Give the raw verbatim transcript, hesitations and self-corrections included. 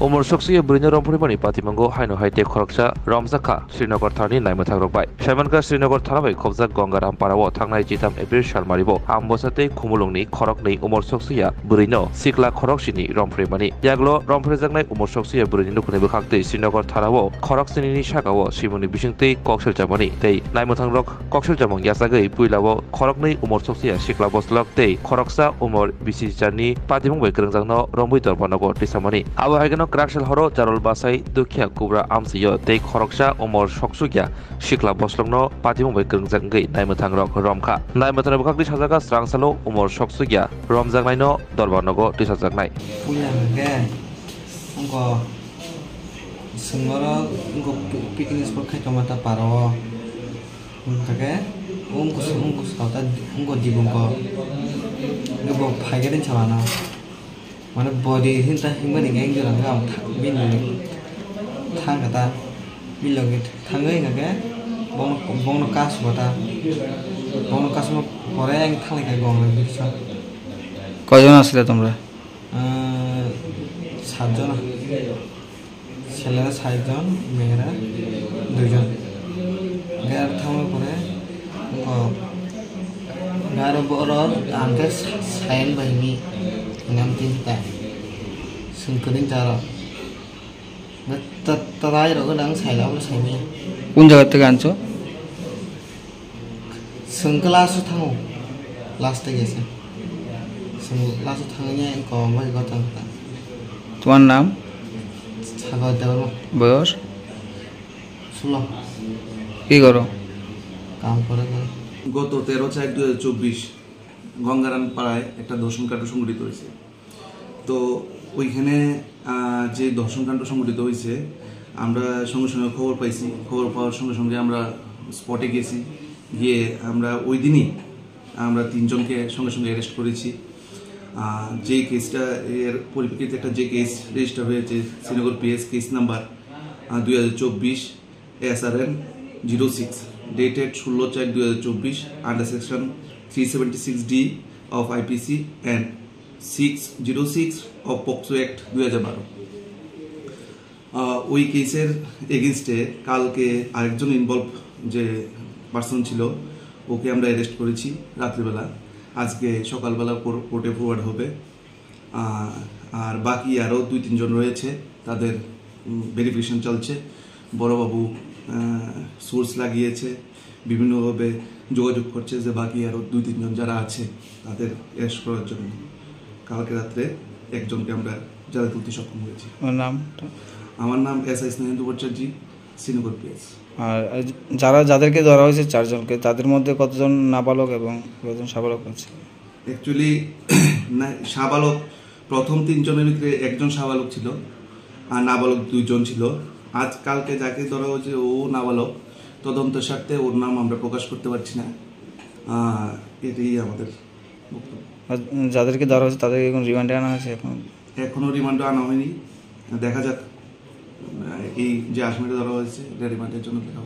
Umor soksiya bwrwino romphrimani patimungo haino hai tei khoroksa romjakha Srinagar thanani naimwthangrok bai. Saimankha Srinagar thana bai khobjak Gangaram parao thangnai jitham April salmaribo Ambosa tei Khumulungni khoroknwi umor soksiya bwrwino sikla khoroksini romphrimani. Yaglo romphrijaknai umor soksiya bwrwini nukhungni bwkhaktwi Srinagar thanao khoroksinini sakao swimungni bisingtwi kok seljamani tei naimwthangrok kok seljamung yachagwi puilao khoroknwi umor soksiya sikla bwslok tei khoroksa umor bisi charni patimung bai kwrwngjakno romwi dorba nogo tisamani. Abo hai kheno kwraksal horo Jarol Basai Dukhiya Kubra amchio tei khoroksa umor soksukya sikla bwslokno patimung bai kwrwngjak wngwi naimwthangrok romkha. Naimwthangrok bwkhakni sajagha swrangsalo umor soksukya romjaknaino dorba nogo tisajaknai. Puila hwnkhe wngkha swngborok wngkha pi-, picnic spot khai tongma ta parao. Hwnkhe wngkha swng-, wngkha swng ta wngkha dibungkho. Wngkha bo phaikhe ring salano. Mane body hinta himani khe wngkha rang khe ang tha-, bini thang kha ta. Bini logi thangwi hwnkha khe bono, bono kasbo ta. Bono kasma pore ang thangwi khe gong rwdi sa. কয়জন আছিলে তোমরা? আহ, সাতজন। ছেলেরা সাতজন, মেয়েরা দুইজন। Gare thangma pore, o, gare boro ang khe sa-, sayan bahini hinam tin ta. Sungkudin taro. Ta, ta, ta rai rogo dang saila bolo saimaya. কোন জায়গা থেকে আনছো? Swng khe last o thango, last o gese. Swng last o thangwi kok bai gotang ta. তোমার নাম? Sagar Debbarma. বয়স? Sulo. কি করো? Kam kore kore. গত তেরো চার দুই হাজার চব্বিশ গঙ্গারাম পাড়ায় একটা ধর্ষণকাণ্ড সংঘটিত হয়েছে। তো ওইখানে, আহ, যে ধর্ষণকাণ্ড সংঘটিত হয়েছে, আমরা সঙ্গে সঙ্গে খবর পাইছি। খবর পাওয়ার সঙ্গে সঙ্গে আমরা স্পটে গেছি। গিয়ে আমরা ওই দিনই আমরা তিনজনকে সঙ্গে সঙ্গে অ্যারেস্ট করেছি। আহ, যে কেসটা, এর পরিপ্রেক্ষিতে একটা যে কেস রেজিস্টার হয়েছে, শ্রীনগর পিএস কেস নাম্বার, আহ, দুই হাজার চব্বিশ এসআরএন জিরো সিক্স, dated ষোলো চার দুই হাজার চব্বিশ, under section three seventy six D of IPC and six zero six of POCSO Act দুই হাজার বারো। আহ, ওই কেসের এগেইনস্টে কালকে আরেকজন ইনভলভ যে পার্সন ছিল, ওকে আমরা অ্যারেস্ট করেছি রাত্রিবেলা। আজকে সকালবেলা কোর-, কোর্টে ফরওয়ার্ড হবে। আহ, আর বাকি আরও দুই তিনজন রয়েছে, তাদের, উম, ভেরিফিকেশন চলছে। বড়বাবু, আহ, সোর্স লাগিয়েছে, বিভিন্নভাবে যোগাযোগ করছে যে বাকি আরও দুই তিনজন যারা আছে তাদের অ্যারেস্ট করার জন্য। কালকে রাত্রে একজনকে আমরা জালে তুলতে সক্ষম হয়েছি। ওনার নামটা? আমার নাম এসআই স্নেহেন্দু ভট্টাচার্য, শ্রীনগর পিএস। আর যারা, যাদেরকে ধরা হয়েছে চারজনকে, তাদের মধ্যে কতজন নাবালক এবং কতজন সাবালক আছে? অ্যাকচুয়ালি, না, সাবালক, প্রথম তিনজনের ভিতরে একজন সাবালক ছিল, আর নাবালক দুইজন ছিল। আজ কালকে যাকে ধরা হয়েছে, ও নাবালক। তদন্তের স্বার্থে ওর নাম আমরা প্রকাশ করতে পারছি না। আহ, এটাই আমাদের বক্তব্য। আর যাদেরকে ধরা হয়েছে, তাদেরকে এখন রিমান্ডে আনা হয়েছে এখন? এখনো রিমান্ডে আনা হয়নি। দেখা যাক, আহ, এই যে আসামিটা ধরা হয়েছে, এটা রিমান্ডের জন্য দেখা হবে।